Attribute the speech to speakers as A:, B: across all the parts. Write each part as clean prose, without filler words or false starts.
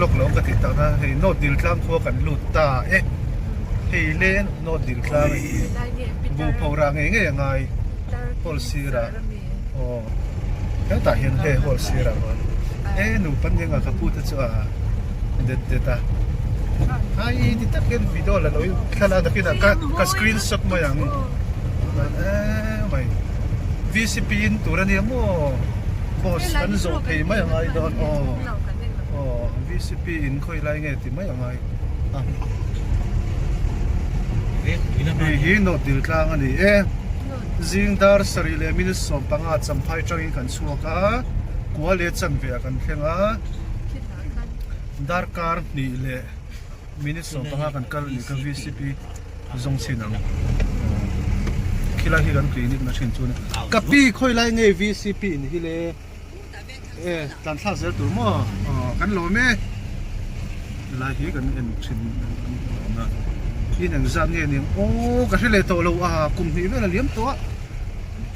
A: vlog lo ka tih tak na hei note dil tlang khua kan lut ta e hei le note dil tlang a hi buh pho rah ngei ngei a ngai hall sirah aw hetah hian hei hall sirah chuan e nupa nia ka pu te chu a det det a ai ti tak hian video la lo in thlalak nakinah ka ka screenshot mai ang emai. VCP in tur a nia maw boss kan zawh thei mai a ngai dawn aw aw VCP in khawi lai nge ti mai a ngai a hei hi nawt dil tlang a ni e zing dar sarih leh minute 15 champhai tangin kan chhuak a kua leh chanve ah kan thleng a darkar hnih leh minute 15 kan kal a ni ka VCP. Zawng chin ang khilai hi kan clinic na thin chu a ni ka pi khawi lai nge VCP in hi le e tlan thlak zel tur maw aw kan lawm e helai hi kan en thin a in eng zat nge ning aw ka hre leh tawh lo a kum hnih vel a liam tawh a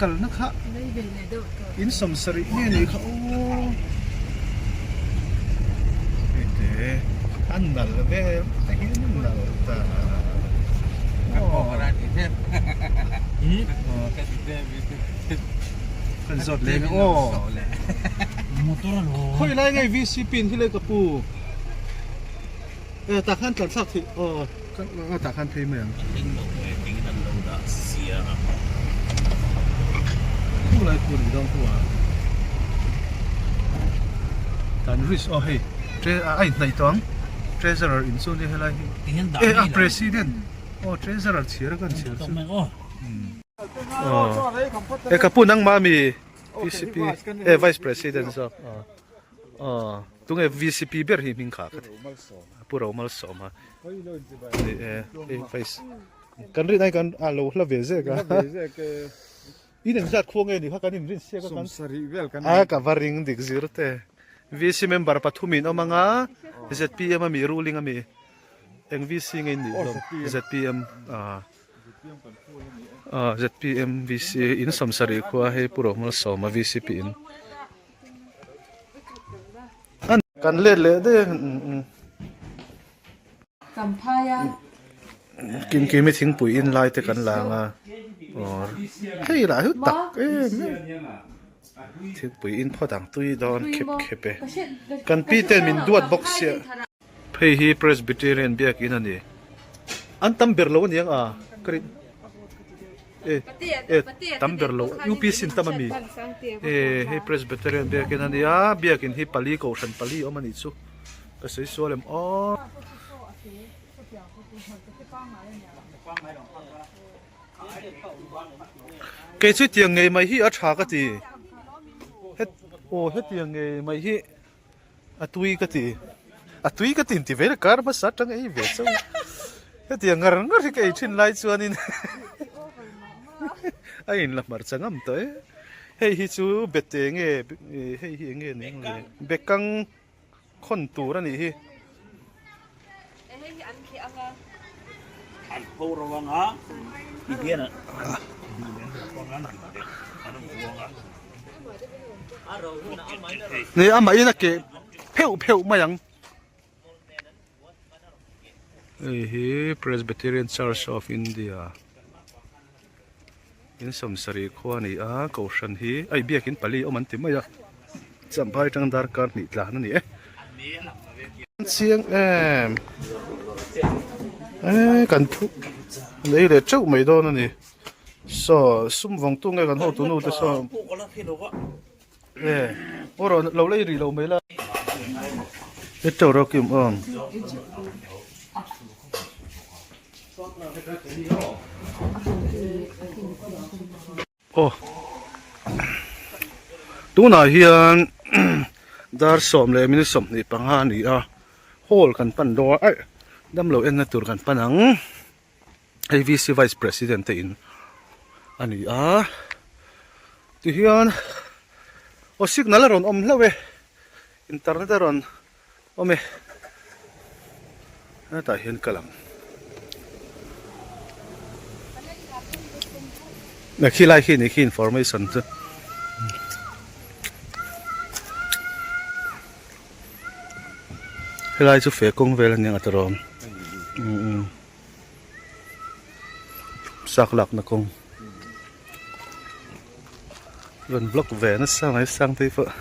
A: kalna kha in sawmsarih nge ni kha aw hei te a nal vel te hi an nal ta kan zawt leh ang aw khawi lai nge VCP in hi le ka pu e tah khan tlan thlak theih aw tah khan phei mai ang. Khu lai khu ni dawn khu a tan risk aw hei a inhnaih tawh ang treasurer in chu nia helai hi e a president aw treasurer chhiar a kan chhiar chu aw e ka pu nangmah mi PCP e vice president zawk aw aw tunge VCP ber hi hming kha ka ti Pu Romalsawma ni e hei vice kan rin ai kan a lo hla ve zek a in engzat khuang nge ni kha kan inrin siak a kan a ka va ring dik zir te VC member pathum in awm anga ZPM ami ruling ami eng VC nge in nih hlawm ZPM a ZPM VC in sawmsarih khua hei Pu Romalsawma VCP in. Kan let leh daih a. Kim Kimi thingpui in lai te kan lang a. Hei lah hi tak em em. Thingpui in phawt ang tui dawn khep khep e. Kan pi ten min duat bawk sia. Phei hi Presbyterian biakin a ni. An tam ber lo aniang a. E e tam ber lo UPC in tam ami e hei Presbyterian biakin a nia biakin hi pali kohhran pali awm a nih chu ka sawi sual em aw. Kei chu tiang ngei mai hi a tha ka ti het aw hetiang ngei mai hi. A tui ka ti a tui ka ti inti ve kar hmasa atang ei ve chauh a hetiang ngar ngar hi ka ei thin lai chuanin a in la hmarcha ngam tawh e hei hi chu bete nge hei hi eng nge ni ang le bekang khawn tur a nih hi. Ni amah in a keh pheuh pheuh mai ang. Hei hi Presbyterian Church of India in sawmsarih khua a ni a kohhran hi a biakin pali awm an ti mai a champhai atang darkar hnih tlan a ni e. Chiang em e kan thu lei leh teuh mai dawn a ni. Saw sum vawng tu nge kan hotu nu te saw e aw rawh lo lei rih lo mai la e teuh rawh kim awm aw tunah hian dar 10 leh minute 25 a ni a hall kan pan dawn a damlo enna tur kan pan ang. Hei VC Vice President te in a ni a, tihian aw signal a rawn awm hlauh e, internet a rawn awm e, hetah hian kal ang. Khilai khi ni khi information chu. Helai chu feh kawng vel ania a tawrh awm sak lakna kawng rawn block ve nasa mai Sangtei pawh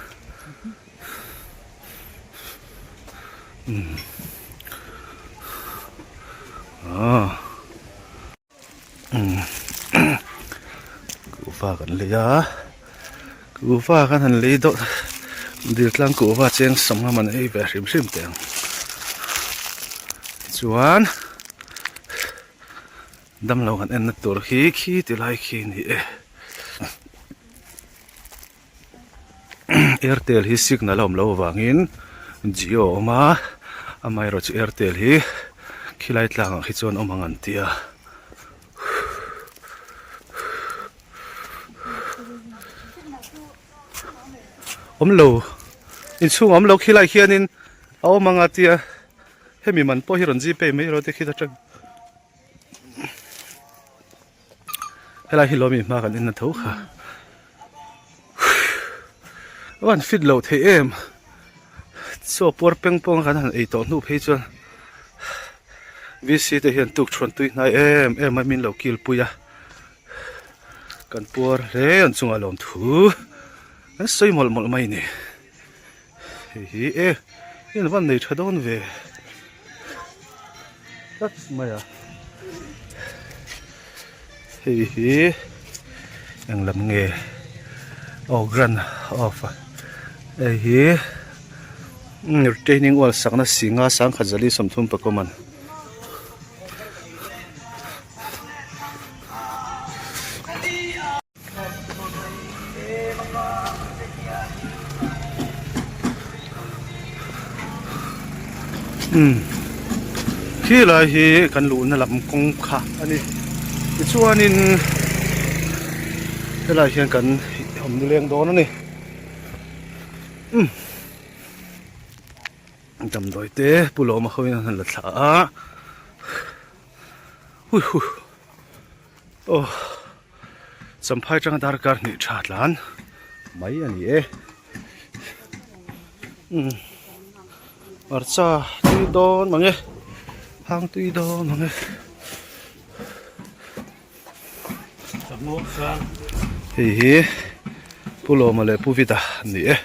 A: umm aw. Kuhva kan lei a kuhva kan han lei deuh dil tlang kuhva cheng sawm a man ei ve hrim hrim teh ang chuan damlo kan en na tur hi khi ti lai khi a ni e airtel hi signal a awm loh avangin jio a awm a amaherawhchu airtel hi khilai tlangah khi chuan awm ang an ti a. Awm lo inchhung a awm lo khilai khianin a awm ang a tia hemi man pawh hi rawn gpay mai rawh te khi ta tang. Helai hi lawmi hma kan en na tho kha a van fit loh theih em chaw puar peng pawng kan han ei tawh hnu phei chuan V C te hian tuk thuan tui hnai em em a min lo kil pui a kan puar hle an chungah lawm thu an sawi mawlh mawlh mai a ni hei hi e in van nei tha dawn ve tlat mai a hei hi eng lam nge aw grand of hei hi retaining wall sakna singa sangkhat zali sawmthum pakawm an. Umm khilai hi kan luhna lam kawng kha a ni tichuanin helai hian kan awm nileng dawn a ni umm damdawi te pu lawma ho in an han la thla a hui hu. Aw Champhai atanga darkar hnih tha tlan mai a ni e umm hmarcha tui dawn mang e hang tui dawn mang e hei hi Pu Lawma leh Pu Vida an ni e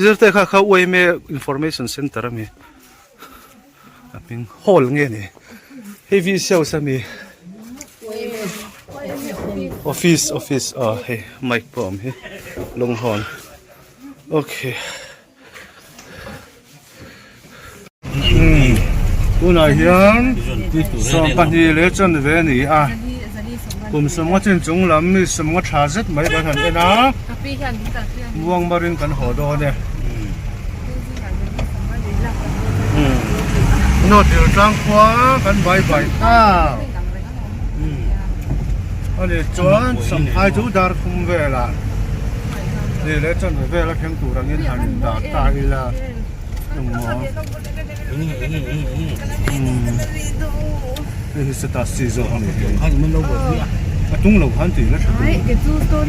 A: zirte kha kha uaime information center a mi. A hming hall nge ni hei v sales a mi office office ah hei mic pawh a awm hi lunghawn okay tunah hian 12 leh chanve a ni a kum sawmnga chin chung lam mi sawmnga tha zet mai kan han en a muangmarin kan haw dawn e. Note dil tlang khua kan bai bai ta ani chuan samphai chu dar khum velah ni leh chanve vela thleng tur angin han in dah ta ila engmaw hei hi seta si zawk ani a tung lo khan tih la tha tur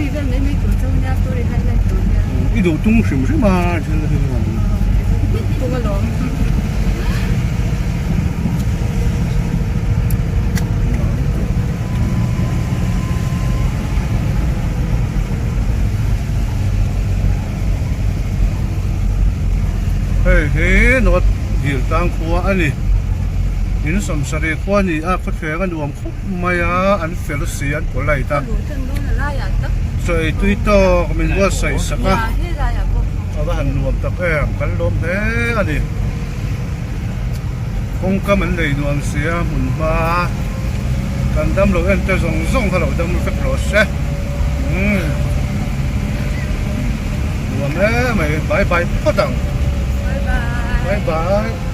A: I duh tung hrim hrim a thil hi rawn
B: tung alawm.
A: Hei hi North Dil tlang khua a ni. In sawmsarih khua a ni a, khawthleng a nuam khawp mai a, an fel si an polite a. Chaw ei tui tawk min buatsaih sak a, a va han nuam tak em, kan lawm hle a ni. Kawngkam an nei nuam si a hmun hma kan dam lo en te zawng zawng kha lo dam vek rawh se. Umm nuam em mai, bye bye phawt ang. Bye bye.